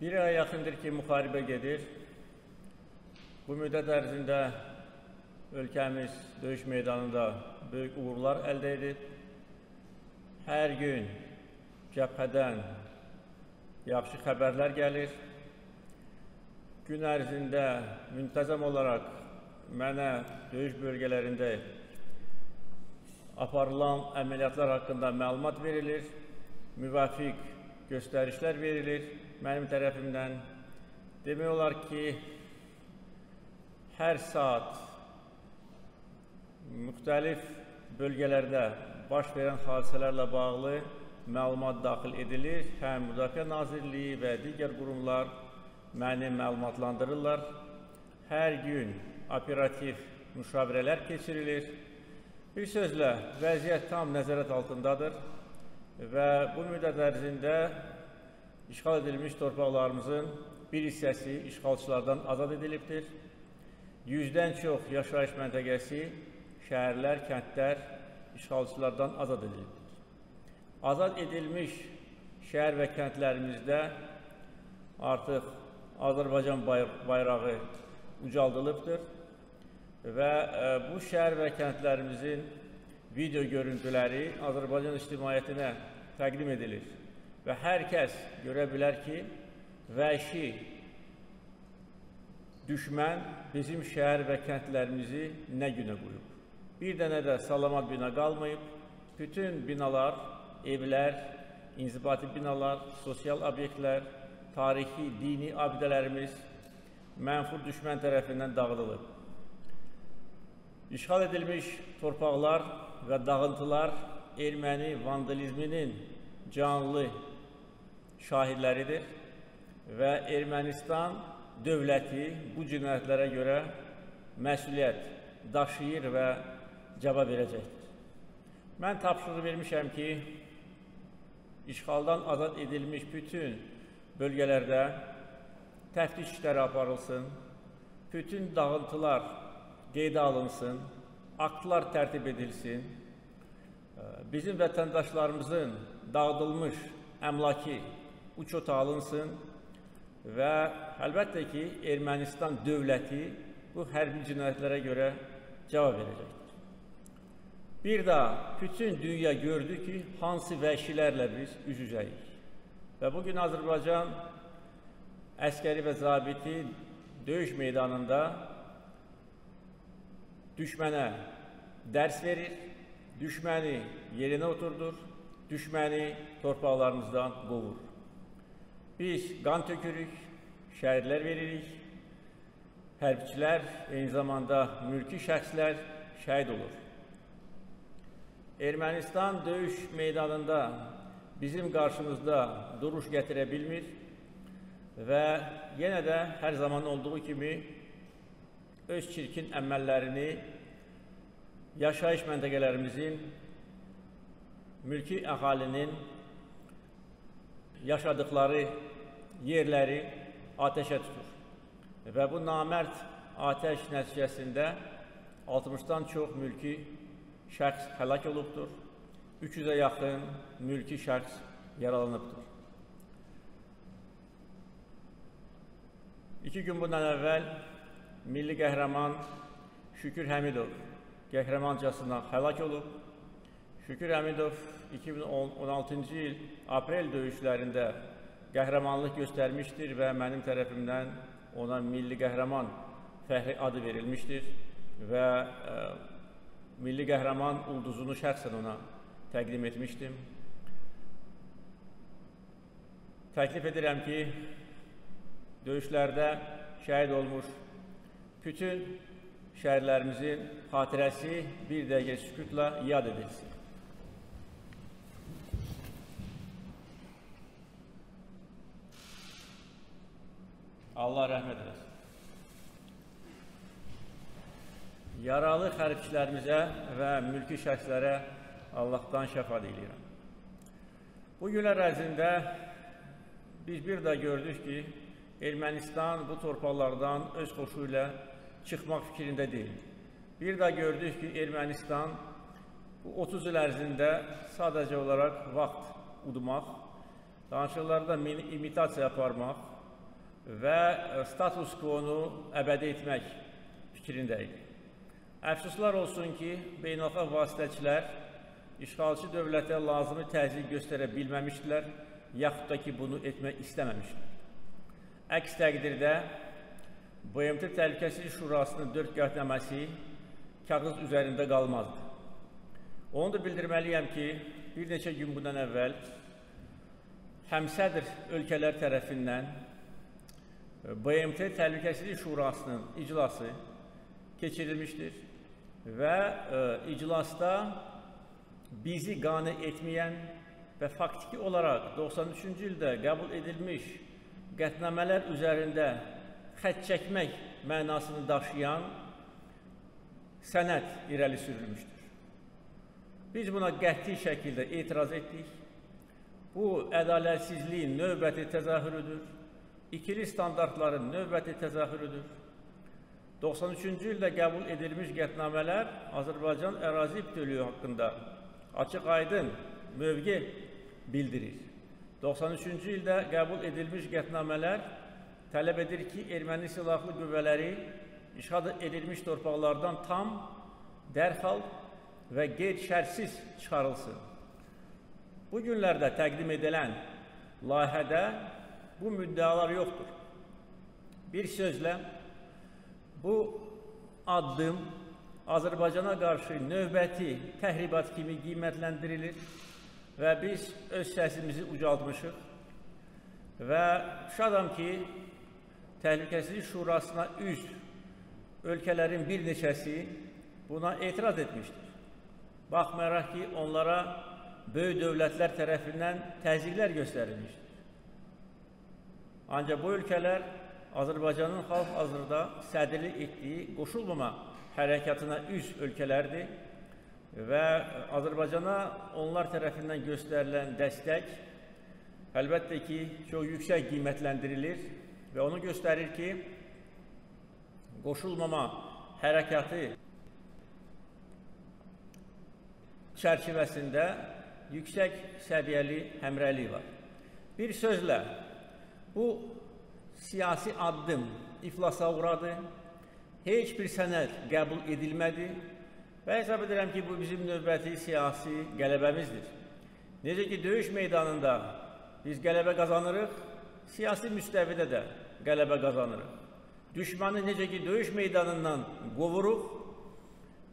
Bir aya yaxındır ki, müharibə gedir. Bu müddət ərzində ölkəmiz döyüş meydanında böyük uğurlar əldə edib. Hər gün cəbhədən yaxşı xəbərlər gəlir. Gün ərzində müntəzəm olaraq mənə döyüş bölgələrində aparılan əməliyyatlar haqqında məlumat verilir, müvafiq göstərişlər verilir mənim tərəfimdən. Demək olar ki, hər saat müxtəlif bölgələrdə baş verən hadisələrlə bağlı məlumat daxil edilir. Həm Müdafiə Nazirliyi və digər qurumlar məni məlumatlandırırlar. Hər gün operativ müşavirələr keçirilir. Bir sözlə, vəziyyət tam nəzarət altındadır və bu müddət ərzində işğal edilmiş torpaqlarımızın bir hissəsi işğalçılardan azad edilibdir. 100-dən çox yaşayış məntəqəsi, şəhərlər, kəndlər işğalçılardan azad edilibdir. Azad edilmiş şəhər və kəndlərimizdə artıq Azərbaycan bayrağı ucaldılıbdır və bu şəhər və kəndlərimizin video görüntüləri Azərbaycan ictimaiyyətinə təqdim edilir və hər kəs görə bilər ki, vəhşi düşmən bizim şəhər və kəndlərimizi nə günə qoyub. Bir dənə də salamat bina qalmayıb, bütün binalar, evlər, inzibati binalar, sosial obyektlər, tarixi, dini abidələrimiz mənfur düşmən tərəfindən dağıdılıb. İşğal edilmiş torpaqlar və dağıntılar erməni vandalizminin canlı şahidləridir və Ermənistan dövləti bu cinayətlərə görə məsuliyyət daşıyır və cavab verəcəkdir. Mən tapşırıq vermişəm ki, işğaldan azad edilmiş bütün bölgələrdə təftiş işləri aparılsın, bütün dağıntılar qeydə alınsın, aktlar tərtib edilsin, bizim vətəndaşlarımızın dağıdılmış əmlakı uçota alınsın və əlbəttə ki, Ermənistan dövləti bu hərbi cinayətlərə görə cavab verəcəkdir. Bir daha bütün dünya gördü ki, hansı vəhşilərlə biz üz-üzəyik. Və bugün Azərbaycan əskəri və zabiti döyüş meydanında düşmənə dərs verir, düşməni yerinə oturdur, düşməni torpaqlarımızdan qovur. Biz qan tökürük, şəhidlər veririk, hərbçilər, eyni zamanda mülki şəxslər şəhid olur. Ermənistan döyüş meydanında bizim qarşımızda duruş gətirə bilmir və yenə də hər zaman olduğu kimi öz çirkin əməllərini yaşayış məntəqələrimizin, mülki əhalinin yaşadıkları yerləri atəşə tutur. Və bu namərd atəş nəticəsində 60-dan çox mülki şəxs həlak olubdur, 300-ə yaxın mülki şəxs yaralanıbdır. 2 gün bundan əvvəl milli qəhrəman Şükür Həmidov qəhrəmancasına həlak olub. Şükür Həmidov 2016-cı il aprel döyüşlərində qəhrəmanlıq göstərmişdir və mənim tərəfimdən ona milli qəhrəman fəxri adı verilmişdir və milli qəhrəman ulduzunu şəxsən ona təqdim etmişdim. Təklif edirəm ki, döyüşlərdə şəhid olmuş bütün şəhidlərimizin xatirəsi bir dəqiqə sükutla yad edilsin. Allah rəhmət eləsin. Yaralı hərbçilərimizə və mülki şəxslərə Allahdan şəfa diləyirəm. Bu günlər ərzində biz bir də gördük ki, Ermənistan bu torpaqlardan öz xoşu ilə çıxmaq fikrində deyil. Bir də gördük ki, Ermənistan bu 30 il ərzində sadəcə olaraq vaxt udmaq, danışıqlarda imitasiya aparmaq, və status quo-nu əbədi etmək fikrində idi. Əfsuslar olsun ki, beynəlxalq vasitəçilər işğalçı dövlətə lazımi təzyiq göstərə bilməmişdilər, yaxud da ki, bunu etmək istəməmişdilər. Əks təqdirdə BMT Təhlükəsizlik Şurasının 4 qətnaməsi kağız üzərində qalmazdı. Onu da bildirməliyəm ki, bir neçə gün bundan əvvəl həmsədr ölkələr tərəfindən BMT Təhlükəsizlik Şurasının iclası keçirilmişdir və iclasda bizi qane etməyən və faktiki olaraq 93-cü ildə qəbul edilmiş qətnamələr üzərində xətt çəkmək mənasını daşıyan sənəd irəli sürülmüşdür. Biz buna qəti şəkildə etiraz etdik. Bu, ədalətsizliyin növbəti təzahürüdür, ikili standartların növbəti təzahürüdür. 93-cü ildə qəbul edilmiş qətnamələr Azərbaycan ərazi bütövlüyü haqqında açıq-aydın mövqe bildirir. 93-cü ildə qəbul edilmiş qətnamələr tələb edir ki, erməni silahlı qüvvələri işğal edilmiş torpaqlardan tam, dərhal və qeyri-şərtsiz çıxarılsın. Bu günlərdə təqdim edilən layihədə bu müddəalar yoxdur. Bir sözlə, bu addım Azərbaycana qarşı növbəti təhribat kimi qiymətləndirilir və biz öz səsimizi ucaltmışıq və şadam ki, Təhlükəsizlik Şurasına üzv ölkələrin bir neçəsi buna etiraz etmişdir. Baxmayaraq ki, onlara böyük dövlətlər tərəfindən təzyiqlər göstərilmişdir. Ancaq bu ölkələr Azərbaycanın hal-hazırda sədrlik etdiyi qoşulmama hərəkatına üzv ölkələrdir və Azərbaycana onlar tərəfindən göstərilən dəstək əlbəttə ki, çox yüksək qiymətləndirilir və onu göstərir ki, qoşulmama hərəkatı çərçivəsində yüksək səviyyəli həmrəylik var. Bir sözlə, bu siyasi addım iflasa uğradı, heç bir sənəd qəbul edilmədi və hesab edirəm ki, bu bizim növbəti siyasi qələbəmizdir. Necə ki, döyüş meydanında biz qələbə qazanırıq, siyasi müstəvidə də qələbə qazanırıq. Düşməni necə ki, döyüş meydanından qovuruq,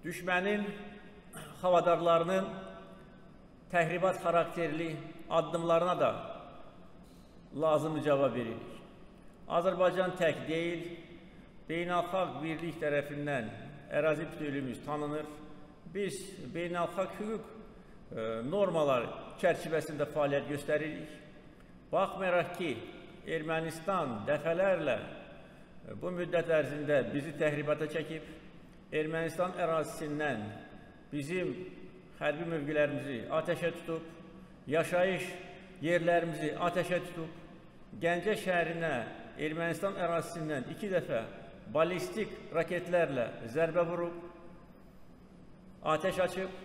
düşmənin havadarlarının təhribat xarakterli addımlarına da lazımı cavab veririk. Azərbaycan tək deyil, beynəlxalq birlik tərəfindən ərazi bütövlüyümüz tanınır. Biz beynəlxalq hüquq normaları çərçivəsində fəaliyyət göstəririk. Baxmayaraq ki, Ermənistan dəfələrlə bu müddət ərzində bizi təhribata çəkib, Ermənistan ərazisindən bizim hərbi mövqilərimizi atəşə tutub, yaşayış yerlərimizi atəşə tutub, Gəncə şəhərinə Ermənistan ərazisindən 2 dəfə balistik raketlərlə zərbə vurub, atəş açıb,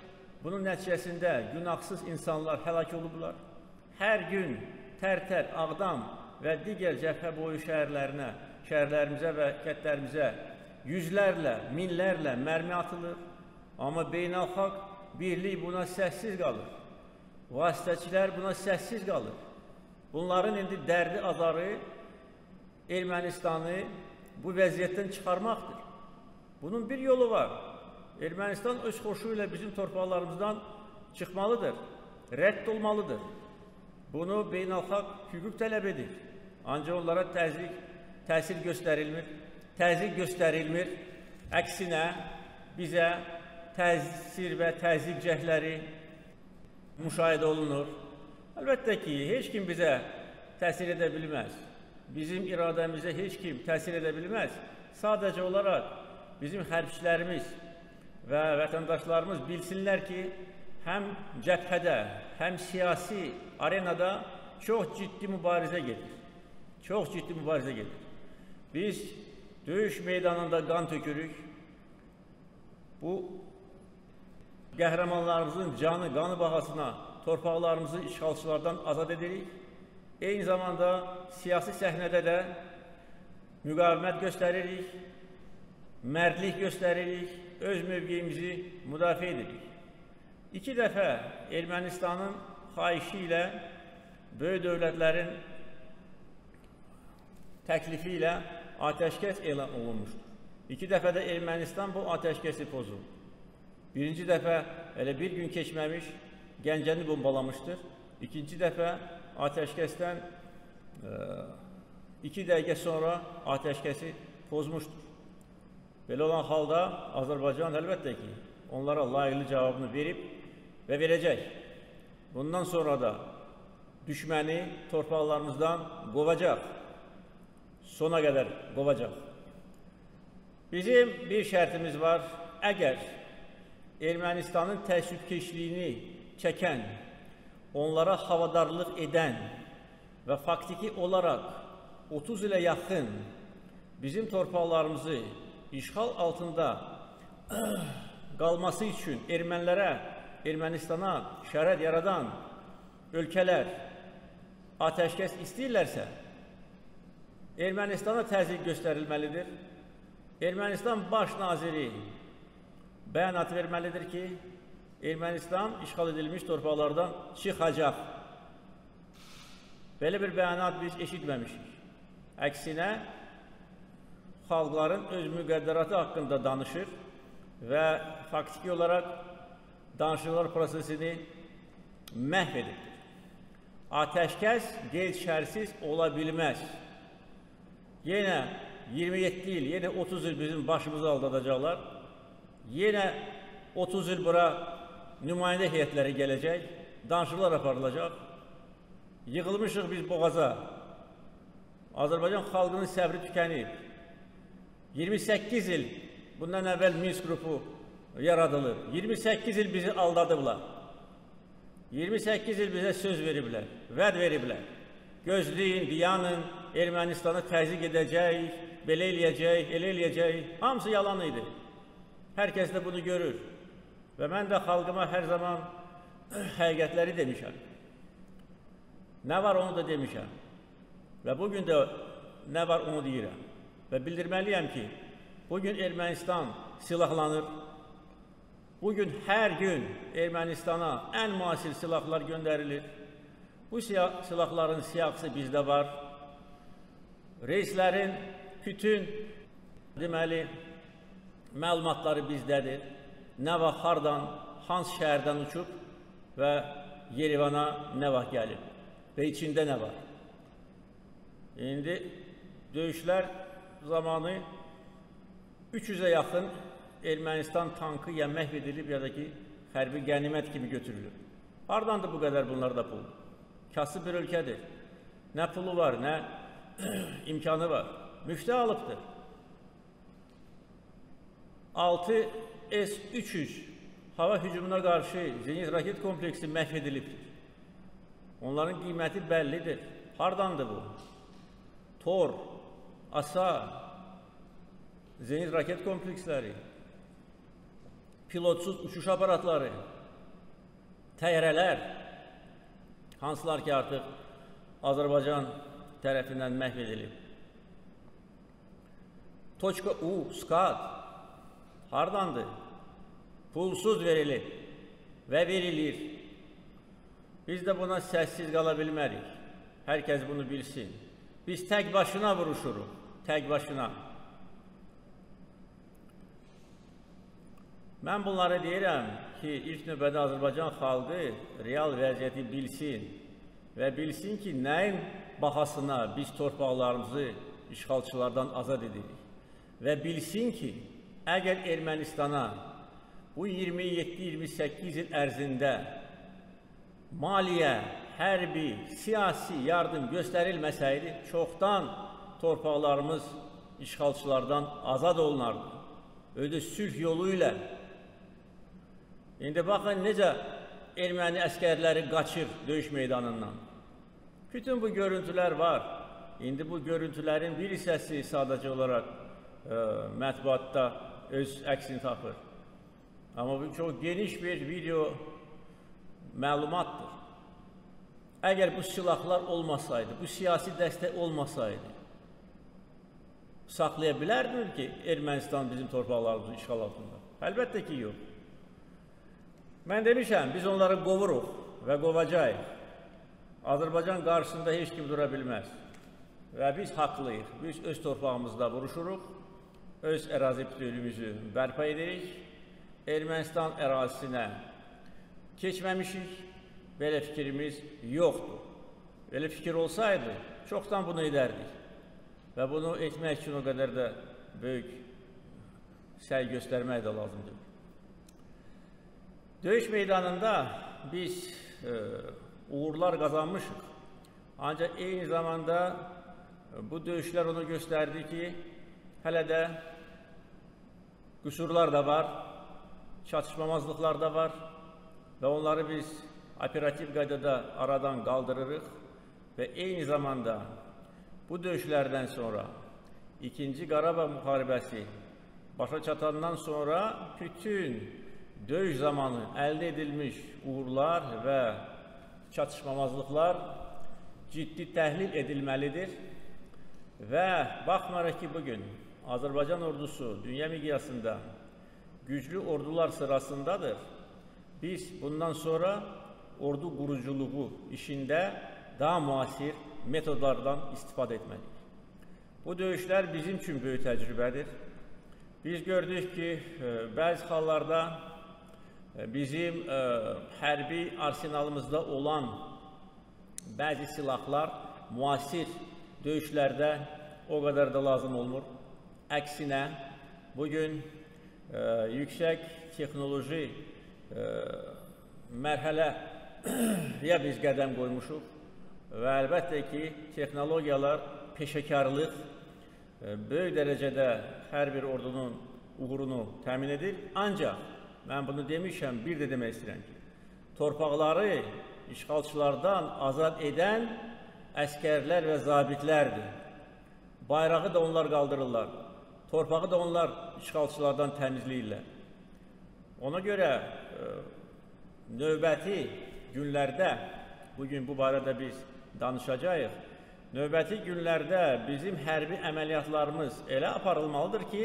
bunun nəticəsində günahsız insanlar həlak olublar. Hər gün Tərtər, Ağdam və digər cəbhə boyu şəhərlərinə, şəhərlərimizə və kəndlərimizə yüzlərlə, minlərlə mərmi atılır. Amma beynəlxalq birlik buna səssiz qalır. Vasitəçilər buna səssiz qalır. Bunların indi dərdi azarı Ermənistanı bu vəziyyətdən çıxarmaqdır. Bunun bir yolu var. Ermənistan öz xoşu ilə bizim torpaqlarımızdan çıxmalıdır, rədd olmalıdır. Bunu beynəlxalq hüquq tələb edir. Ancaq onlara təsir göstərilmir, təzyiq göstərilmir. Əksinə bizə təsir və təzyiq cəhdləri müşahidə olunur. Əlbəttə ki, heç kim bizə təsir edə bilməz. Bizim iradəmizə heç kim təsir edə bilməz. Sadəcə olaraq bizim hərbçilərimiz və vətəndaşlarımız bilsinlər ki, həm cəbhədə, həm siyasi arenada çox ciddi mübarizə gedir. Çox ciddi mübarizə gedir. Biz döyüş meydanında qan tökürük. Bu qəhrəmanlarımızın canı, qanı bahasına torpaqlarımızı işğalçılardan azad edirik. Eyni zamanda siyasi səhnədə də Müqavimət göstəririk, mərdlik göstəririk, öz mövqeyimizi müdafiə edirik. İki dəfə Ermənistanın xahişi ilə böyük dövlətlərin təklifi ilə atəşkəs elan olunmuşdur. İki dəfə də Ermənistan bu atəşkəsi pozub. Birinci dəfə elə bir gün keçməmiş Gəncəni bombalamışdır. İkinci dəfə atəşkəsdən 2 dəqiqə sonra atəşkəsi pozmuşdur. Belə olan halda Azərbaycan əlbəttə ki, onlara layiqli cavabını verib və verəcək. Bundan sonra da düşməni torpaqlarımızdan qovacaq. Sona qədər qovacaq. Bizim bir şərtimiz var. Əgər Ermənistanın təəssübkeşliyini çəkən, onlara havadarlıq edən və faktiki olaraq 30 ilə yaxın bizim torpaqlarımızı işğal altında qalması üçün ermənilərə, Ermənistana şərait yaradan ölkələr atəşkəs istəyirlərsə, Ermənistana təzyiq göstərilməlidir. Ermənistan baş naziri bəyanat verməlidir ki, Ermənistan işğal edilmiş torpaqlardan çıxacaq. Belə bir bəyanat biz eşitməmişik. Əksinə, xalqların öz müqəddəratı haqqında danışır və faktiki olaraq danışıqlar prosesini məhv edibdir. Atəşkəs qeyd-şərtsiz ola bilməz. Yenə 27 il, yenə 30 il bizim başımızı aldadacaqlar. Yenə 30 il bura nümayəndə heyətləri gələcək, danışıqlar aparılacaq. Yığılmışıq biz boğaza. Azərbaycan xalqının səbri tükənib. 28 il bundan əvvəl Minsk qrupu yaradılır. 28 il bizi aldadıblar. 28 il bizə söz veriblər, vəd veriblər. Gözləyin, dayanın, Ermənistanı təzyiq edəcəyik, belə eləyəcəyik, elə eləyəcəyik. Hamısı yalan idi. Hər kəs də bunu görür. Və mən də xalqıma hər zaman həqiqətləri demişəm. Nə var onu da demişəm. Və bugün də nə var onu deyirəm. Və bildirməliyəm ki, bugün Ermənistan silahlanır. Bugün hər gün Ermənistana ən müasir silahlar göndərilir. Bu silahların siyahısı bizdə var. Reyslərin bütün deməli, məlumatları bizdədir. Nə vaxt, hardan, hansı şəhərdən uçub və Yerevana nə vaxt gəlib və içində nə var. İndi döyüşlər zamanı 300-ə yaxın Ermənistan tankı ya məhv edilib, ya da ki, hərbi qənimət kimi götürülüb. Hardandır bu qədər bunlarda pul? Kasıb bir ölkədir. Nə pulu var, nə imkanı var. Müftə alıbdır. 6 S-300 hava hücumuna qarşı zenit raket kompleksi məhv edilibdir. Onların qiyməti bəllidir. Hardandır bu? Tor, ASA, zenit raket kompleksləri, pilotsuz uçuş aparatları, təyyarələr, hansılar ki artıq Azərbaycan tərəfindən məhv edilib. Toçka U, SKAD hardandır? Pulsuz verilib və verilir. Biz də buna səssiz qala bilmərik. Hər kəs bunu bilsin. Biz tək başına vuruşuruq, tək başına. Mən bunları deyirəm ki, ilk növbədə Azərbaycan xalqı real vəziyyəti bilsin və bilsin ki, nəyin bahasına biz torpaqlarımızı işğalçılardan azad edirik və bilsin ki, əgər Ermənistana bu 27-28 il ərzində maliyyə, hərbi, siyasi yardım göstərilməsəydi, çoxdan torpaqlarımız işğalçılardan azad olunardı. Öyle sülh yolu ilə. İndi baxın necə erməni əskərləri qaçır döyüş meydanından. Bütün bu görüntülər var. İndi bu görüntülərin bir hissəsi sadəcə olaraq mətbuatda öz əksini tapır. Amma bu çox geniş bir video məlumatdır. Əgər bu silahlar olmasaydı, bu siyasi dəstək olmasaydı, saxlaya bilərdimi ki, Ermənistan bizim torpaqlarımızın işğal altında? Əlbəttə ki, yox. Mən demişəm, biz onları qovuruq və qovacağıq. Azərbaycan qarşısında heç kim dura bilməz. Və biz haqlıyıq. Biz öz torpağımızda vuruşuruq, öz ərazi bütövlüyümüzü bərpa edirik. Ermənistan ərazisinə keçməmişik, belə fikrimiz yoxdur. Belə fikir olsaydı, çoxdan bunu edərdik. Və bunu etmək üçün o qədər də böyük səy göstərmək də lazımdır. Döyüş meydanında biz uğurlar qazanmışıq. Ancaq eyni zamanda bu döyüşlər onu göstərdi ki, hələ də qüsurlar da var, çatışmamazlıqlar da var və onları biz operativ qaydada aradan qaldırırıq və eyni zamanda bu döyüşlərdən sonra İkinci Qarabağ müharibəsi başa çatandan sonra bütün döyüş zamanı əldə edilmiş uğurlar və çatışmamazlıqlar ciddi təhlil edilməlidir və baxmayaraq ki, bugün Azərbaycan ordusu dünya miqyasında güclü ordular sırasındadır, biz bundan sonra ordu quruculuğu işində daha müasir metodlardan istifadə etməliyik. Bu döyüşlər bizim üçün böyük təcrübədir. Biz gördük ki, bəzi hallarda bizim hərbi arsenalımızda olan bəzi silahlar müasir döyüşlərdə o qədər də lazım olmur. Əksinə, bugün yüksək texnoloji mərhələyə biz qədəm qoymuşuq və əlbəttə ki, texnologiyalar, peşəkarlıq böyük dərəcədə hər bir ordunun uğurunu təmin edir. Ancaq mən bunu demişəm, bir də demək istəyirəm ki, torpaqları işğalçılardan azad edən əskərlər və zabitlərdir. Bayrağı da onlar qaldırırlar, torpağı da onlar işğalçılardan təmizləyirlər. Ona görə növbəti günlərdə, bugün bu barədə biz danışacağıq, növbəti günlərdə bizim hərbi əməliyyatlarımız elə aparılmalıdır ki,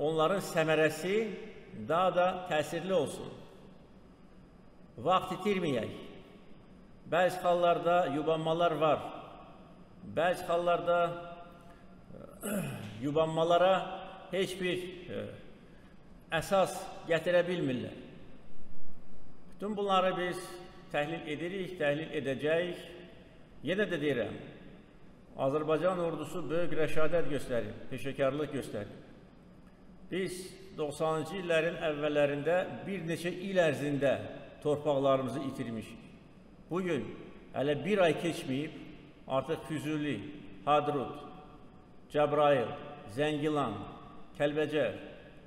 onların səmərəsi daha da təsirli olsun. Vaxt itirməyək. Bəzi hallarda yubanmalar var. Bəzi hallarda yubanmalara heç bir əsas gətirə bilmirlər. Bütün bunları biz təhlil edirik, təhlil edəcəyik. Yenə də deyirəm, Azərbaycan ordusu böyük rəşadət göstərir, peşəkarlıq göstərir. Biz 90-cı illərin əvvəllərində bir neçə il ərzində torpaqlarımızı itirmişik. Bugün hələ bir ay keçməyib, artıq Füzuli, Hadrut, Cəbrayıl, Zəngilan, Kəlbəcər,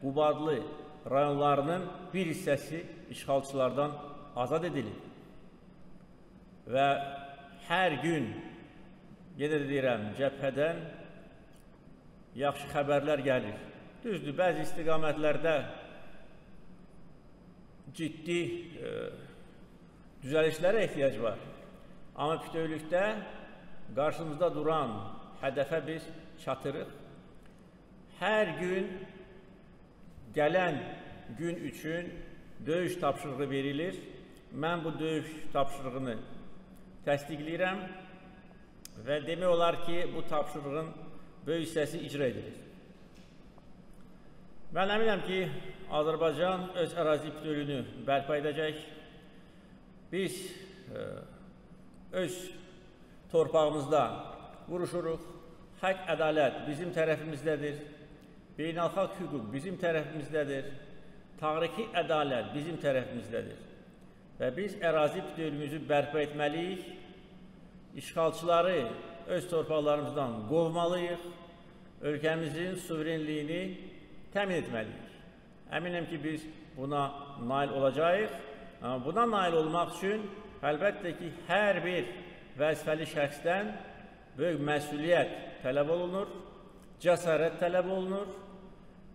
Qubadlı rayonlarının bir hissəsi işğalçılardan azad edilib. Və hər gün, yenə də deyirəm, cəbhədən yaxşı xəbərlər gəlir. Düzdür, bəzi istiqamətlərdə ciddi düzəlişlərə ehtiyac var. Amma bütövlükdə qarşımızda duran hədəfə biz çatırıq. Hər gün gələn gün üçün döyüş tapşırığı verilir. Mən bu döyüş tapşırığını təsdiqləyirəm və demək olar ki, bu tapşırığın böyük hissəsi icra edilir. Mən əminəm ki, Azərbaycan öz ərazi bütövlüyünü bərpa edəcək. Biz öz torpağımızda vuruşuruq. Haqq, ədalət bizim tərəfimizdədir. Beynəlxalq hüquq bizim tərəfimizdədir. Tarixi ədalət bizim tərəfimizdədir. Və biz ərazi bütövlüyümüzü bərpa etməliyik. İşğalçıları öz torpaqlarımızdan qovmalıyıq. Ölkəmizin suverenliyini təmin etməliyik. Əminəm ki, biz buna nail olacağıq. Amma buna nail olmaq üçün əlbəttə ki, hər bir vəzifəli şəxsdən böyük məsuliyyət tələb olunur, cəsarət tələb olunur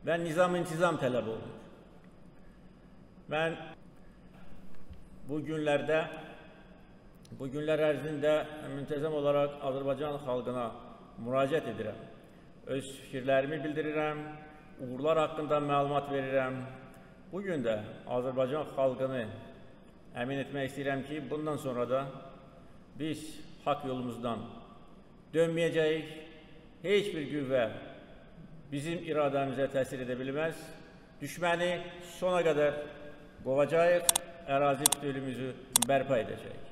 və nizam-intizam tələb olunur. Mən bu günlərdə, bu günlər ərzində müntəzəm olaraq Azərbaycan xalqına müraciət edirəm. öz fikirlərimi bildirirəm, uğurlar haqqında məlumat verirəm. Bu gün də Azərbaycan xalqını əmin etmək istəyirəm ki, bundan sonra da biz haqq yolumuzdan dönməyəcəyik. Heç bir qüvvə bizim iradəmizə təsir edə bilməz. Düşməni sona qədər qovacağıq, ərazi bütövlüyümüzü bərpa edəcəyik.